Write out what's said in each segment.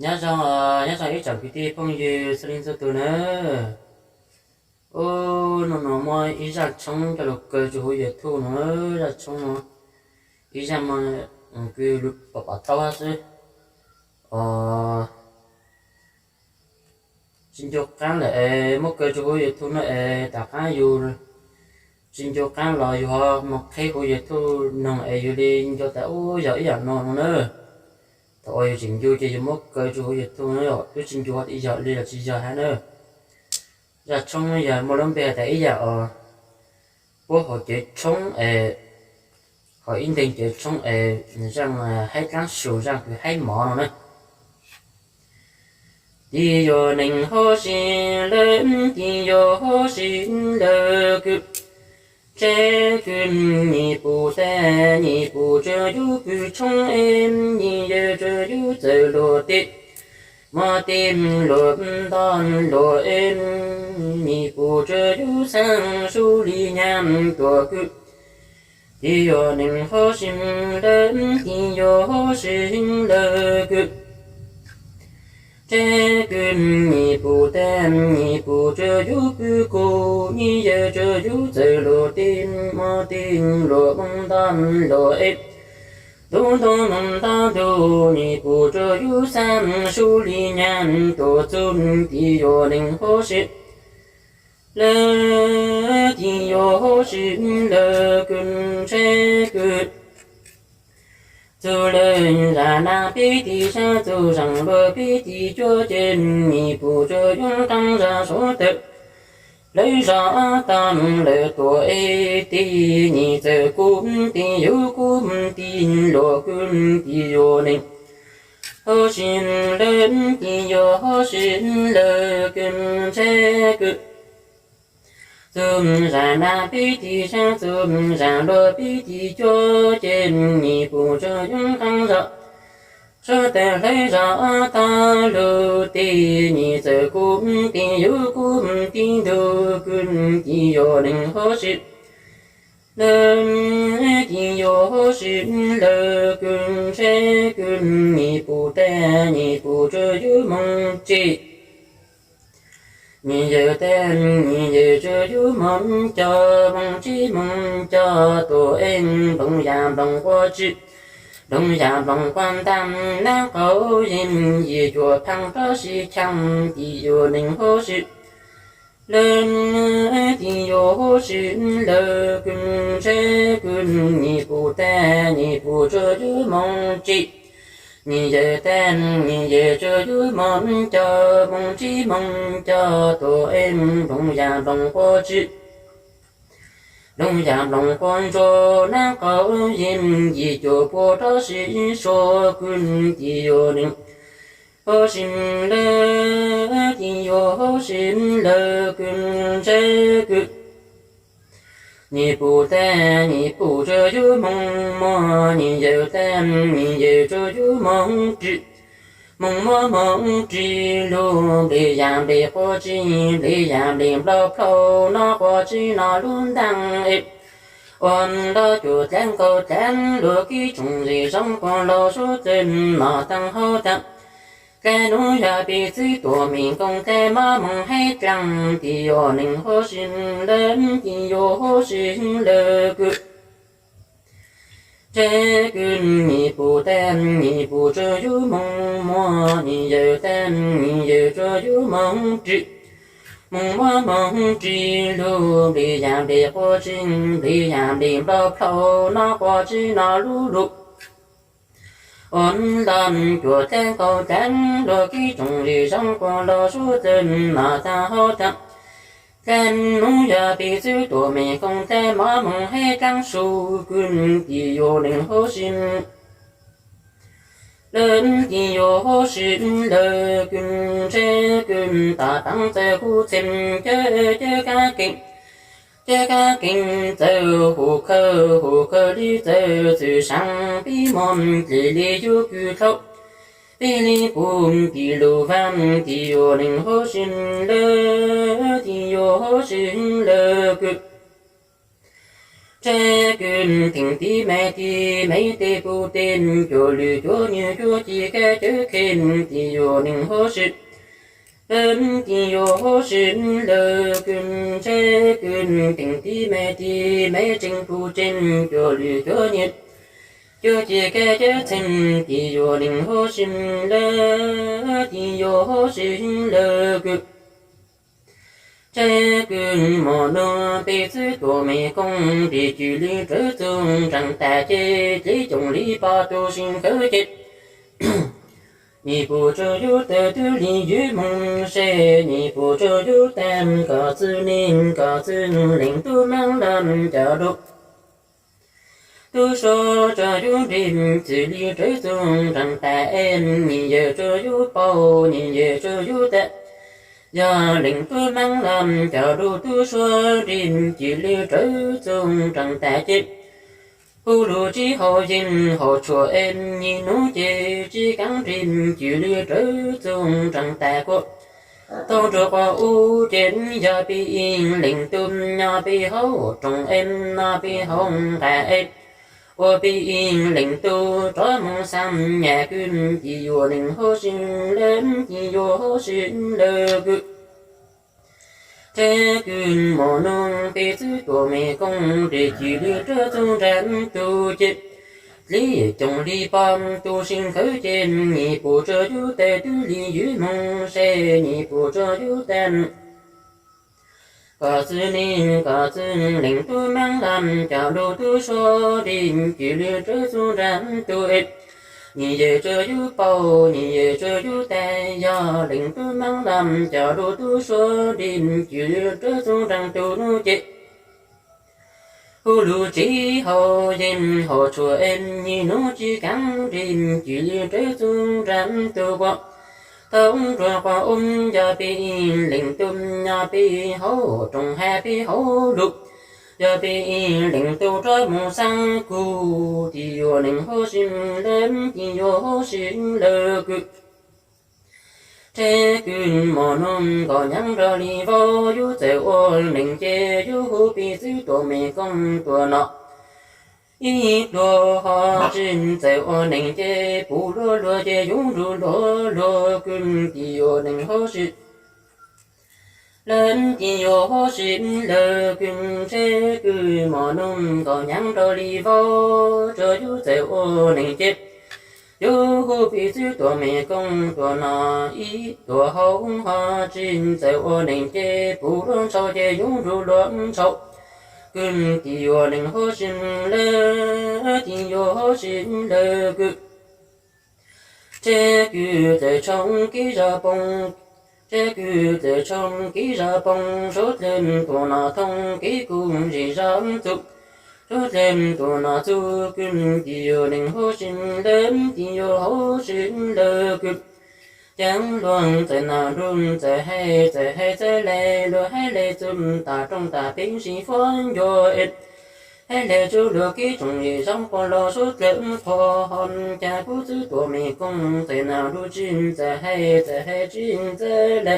Nyob zoo, nyob zoo ib tsoom kwv tij phooj ywg txhua leej txhua tus na. Ub, hnub no muaj ib zaj tshoob coj los kaw rau hauv YouTube no, zaj tshoob no ib zaj muaj kws pom pom tau xwb os. Tsis nco qab lawm es muab kaw rau hauv YouTube no es tom qab yus tsis nco qab los yus ho mus qhib hauv YouTube noog es yus li nco tas ub yog ib yam no no na. Thaum uas yus tseem ncu ces yus muab kaw rau hauv YouTube no, twb tsis ncu tias yog li los tsis yog hab na. Zaj tshoob yog muaj lub npe tas ib yam os, puab hauv cev tshoob es, hauv ib nteeg cev tshoob es, zaaj haib dlaab su, zaaj kws haib mov no na. Tij yuav neeg huv si lawm, tij yuav huv si lawm kws, ntshe kws nyij pum tag nyij pum tsuas yug kws tshoob es, nyij yawg tsuas yug txawm luag tij, muaj tij luag ntog luag es, nyij pum tsuas yug xaab su li nyam tuam kws. Tij yuav neeg huv si lawm, tij yuav huv si lawm kws, ntshe kws nyij pum tag nyij pum tsuas yug kws kuv, nyij yawg tsuas yug txawm luag tij, muaj tij luag ntog luag es, tub ntoo ntog tug, nyij pum tsuas yug xaab su li nyam tuam txug. Tij yuav neeg huv si lawm, tij yuav huv si lawm kws, ntshe kws txug lawm zam nab peb tij sab, txug zam luag peb tij cuab ces, nyij pum tsuas yug qee zam suav tawm lawv zos tag lawm tuam es, tij nyij txawm kuv tij yug kuv tij luag kws. Tij yuav neeg huv si lawm, tij yuav huv si lawm kws, ntshe kws txug zam nab peb tij sab, txug zam luag peb tij cuab ces, nyij pum tsuas yug qee zam suav tawm lawv zos tag lug, tij nyij txawm kuv tij yug kuv tij ntug kws. Tij yuav neeg huv si lawm, tij yuav huv si lawm kws, ntshe kws nyij pum tag nyij pum tsuas yug moog tsib, nyij yawg tag nyij yawg tsuas yug moog cog, moog tsib moog cog tuam es, nplooj yaj nplooj quav tsib, nplooj yaj nplooj quav ntaag, nab qaum yim yim cuam phaaj rov sib chaam. Tij yuav neeg huv si lawm, tij yuav huv si lawm kws, ntshe kws nyij pum tag nyij pum tsuas yug moog tsib, nyij yawg tag nyij yawg tsuas yug moog cog, moog tsib moog cog tuam es, nplooj yaj nplooj quav tsib, nplooj yaj nplooj quav ntsua, nab qaum yim yim cuam puab rov sib sua kws. Tij yuav neeg huv si lawm, tij yuav huv si lawm kws, ntshe kws nyij pum tag nyij pum tsuas yug moog muag, nyij yawg tag nyij yawg tsuas yug moog tsib, moog muab moog tsib lug, nplej yaj nplej quav tsib, nplej yaj nplej nplov plhau, noj quav tsib noj lub ntaag es, ua nroj cuam dlaab nkaus dlaab, luag kib tsoom zej zoo quas los suav txawm noj taag haub taag. Dlaab nub yog peb txwv tuam meem koom dlaab mov moog haib dlaab. Tij yuav neeg huv si lawm, tij yuav huv si lawm kws, ntshe kws nyij pum tag nyij pum tsuas yug moog muag, nyij yawg tag nyij yawg tsuas yug moog tsib, moog muab moog tsib lug, nplej yaj nplej quav tsib, nplej yaj nplej nplov plhau, noj quav tsib noj lub lug, ua nroj cuam dlaab nkaus dlaab, luag kib tsoom zej zoo quas los suav txawm noj taag haub taag. Dlaab nub yog peb txwv tuam meem koom dlaab mov moog haib dlaab su kws. Tij yuav neeg huv si lawm, tij yuav huv si lawm kws, ntshe kws tom paab txawg huv txhem cawv cawv kab keem, cawv kab keem txawg huv khawg, huv khawg li txawg txwm saam, peb muaj dlej li yug kws dlhau, peb li pum peb lug vaam. Tij yuav neeg huv si lawm, tij yuav huv si lawm kws, Ntshe kws theem tib me tib me tej puj tej cuag lwm cuab nyiaj cuab ci kab cawv kheej, tsis yuav neeg huv si lawm, tsis yuav huv si lawm kws. Ntshe kws theem tib me tib me tseem puj tseem cuag lwm cuab nyiaj cuab ci kab cawv kheej, tsis yuav neeg huv si lawm, tsis yuav huv si lawm kws. Ntshe kws mom nuav peb txwv tuam me koob ris cwm lwm rawv txug nraag tas ces dleb coom li pab tu sib khawv ces Nyias puj tsuaj yub tawm twb li ywv moog se, nyias puj tsuaj yub tag kom txwv neeg kom txwv leej tub maab laj coj du tub suav tsuaj yub nrim txwm li rawv txug nraag tas es nyias yawm tsuaj yub paub nyias yawm tsuaj yub tag. Yog leej tub maab laj coj du tub suav nrim txwm li rawv txug nraag tas ces hu lug tsis haum yeej haum tshuaj es nyias nub ces tsis kaav nrim txwm li rawv txug nraag tas kuas tau nruab quas u ces yog peb ib leej tub nyob peb hauv rooj es nyob peb hauv nqaj es ua peb ib leej tub rov moog xaa nyam kws tsis yuav neeg huv si lawm, tsis yuav huv si lawm kws. Ntshe kws mom nuav peb txwv tuam me koob ris cwm lwm rawv txug nraag tug ces dleb coom li pab tu sib khawv ces nyias puj tsuaj yub tawm twb li ywv moog se, nyias puj tsuaj yub tag kom txwv neeg kom txwv leej tub maab laj coj du tub suav nrim txwm li rawv txug nraag tug es nyias yawm tsuaj yub paub nyias yawm tsuaj yub tag. Yog leej tub maab laj coj du tub suav nrim txwm li rawv txug nraag tug nub ces hu lug tsis haum yeej haum tshuaj es nyias nub tsis kaav nrim txwm li rawv txug nraag tug kuas tau nruab quas u. Yog peb ib leej tub nyob peb hauv rooj hab peb hauv lug, yog peb ib leej tub rov moog xaa kws tsis yuav neeg huv si lawm, tsis yuav huv si lawm kws. Ntshe kws mom nuav nkaus nyaab nrog li vauv yub txawm ua neeg ces yub hu peb txwv tuam me koob tuam no ib pluag ho tsis txawm ua neeg ces puv luag luag ces yub nrug luag luag kws tsis yuav neeg huv si lawm, tsis yuav huv si lawm kws. Ntshe kws mom nuav nkaus nyaab nrog li vauv tsuaj yub txawm ua neeg ces yub hu peb txwv tuam me koob tuam no ib tuam hauv ho tsis txawm ua neeg ces puv luag ntshau ces yub nrug luag ntshau kws tsis yuav neeg huv si lawm, tsis yuav huv si lawm kws. Ntshe kws txawm tshoob kib zog poob, ntshe kws txawm tshoob kib zog poob, suav dlawg tuam no thoob kib kuj zig zog txug, suav dlawg tuam no txug kws tsis yuav neeg huv si lawm, tsis yuav huv si lawm kws. Caag luag txawm nam lug txawm hais txawm hais txawj le, luag hais le txug tas rooj tas peb sib faub ncuav es hais le tsuj luag kib tsoom zej zog quas los suav dlawg quas ho. Caag kuv txwv tuam me koob txawm nam lug tsis txawj hais txawj hais tsis txawj le,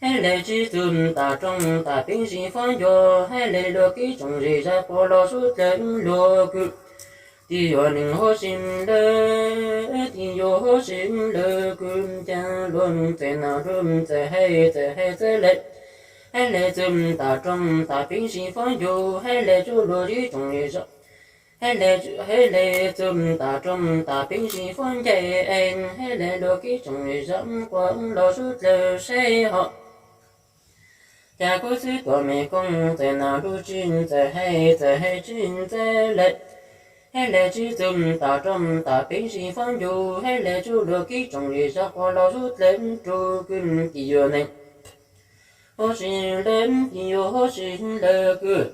hais le tsis txug tas rooj tas peb sib faub ncuav, hais le luag kib tsoom zej zog quas los suav dlawg luag kws tsis yuav neeg huv si lawm, tsis yuav huv si lawm kws. Caag luag txawm nam lug txawj hais txawj hais txawj le, hais le txug tas rooj tas peb sib faub ncuav, hais le tsuj luag kib tsoom zej zog, hais le, hais le txug tas rooj tas peb sib faub ncaim, hais le luag kib tsoom zej zog quas los suav dlawg saib ho. Caag kuv txwv tuam me koob txawm nam lug tsis txawj hais txawj hais tsis txawj le, hais le tsis txug tas rooj tas peb sib faub ncuav, hais le tsuj luag kib tsoom zej zog quas los suav dlawg rua kws tsis yuav neeg huv si lawm, tsis yuav huv si lawm kws.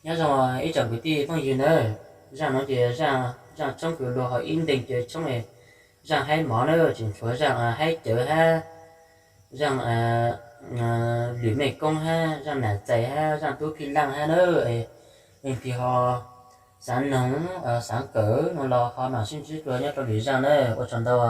Nyob zoo ib tsoom kwv tij phooj ywg nawb, zaaj nuav ces zaaj tshoob kws luag ho ib nteeg caw tshoob, zaaj haib mov nawb, tseem tshuav zaaj haib cawv hab zaaj lwm mej koob hab zaaj nam txais hab zaaj tub phij laaj hab nawb. Leej twg ho xaav noog xaav kawm no los ho mam sib ntsib dlua nyob rau lwm zaaj nawb, ua tsaug ntau.